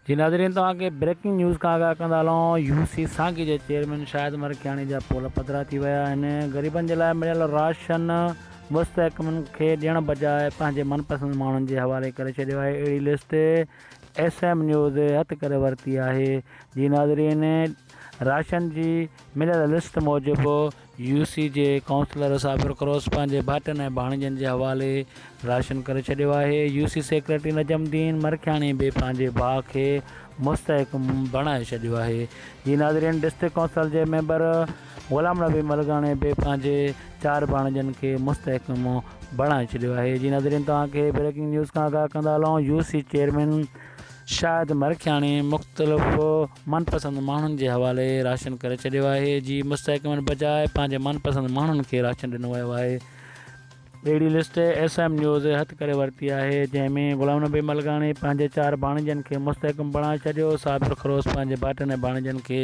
جي ناظرين توهان کي بريڪنگ نيوز کان آگاهه ڪندا هلون يو سي سانگي جي چيئرمين شاهد مرکياڻي جا پول پڌرا ٿي ويا آهن غريبن جي لاء مليل راشن مستحقن کي ڏيڻ بجاء پنهنجي من پسند ماڻهن جي حوالي ڪري ڇڏيو آهي اهڙي لسٽ ايس ايم نيوز هٿ ڪري ورتي آهي جي ناظرين راشن جي مليل لسٽ موجب يو سي جي ڪائونسلر صابر خروس پنهنجي ڀائٽن ۽ ڀاڻيجن جي حوالي راشن ڪري ڇڏيو آهي. U C secretary Najam Uddin Markhiani به پنهنجي ڀاء کي مستحق بڻائي ڇڏيو آهي. جي ناظرين ڊسٽرڪٽ ڪائونسل جي ميمبر غلام نبي ملغاڻي به پنهنجي چار ڀاڻيجن کي مستحق بڻائي ڇڏيو آهي. جي ناظرين توهان کي بريڪنگ نيوز کان آگاهه ڪندا هلون U C chairman Shahid Markhiani مختلف من پسند ماڻهن جي حوالي راشن ڪري ڇڏيو آهي جي مستحقن بجاء پنهنجي من پسند ماڻهن کي راشن ڏنو ويو آهي اهڙي لسٽ ايس ايم نيوز هٿ ڪري ورتي آهي جنهن ۾ غلام نبي ملغاڻي پنهنجي چار ڀاڻيجن کي مستحڪم بڻائي ڇڏيو صابر خروس پنهنجي ڀائٽن ۽ ڀاڻيجن کي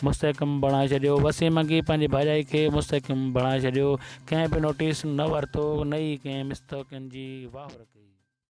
مستحڪم بڻائي ڇڏيو وسيم منگي پنهنجي ڀاڄائي کي مستحڪم بڻائي ڇڏيو ڪنهن به نوٽيس نه ورتو نه ئي ڪنهن مستحقن جي واهر ڪئي.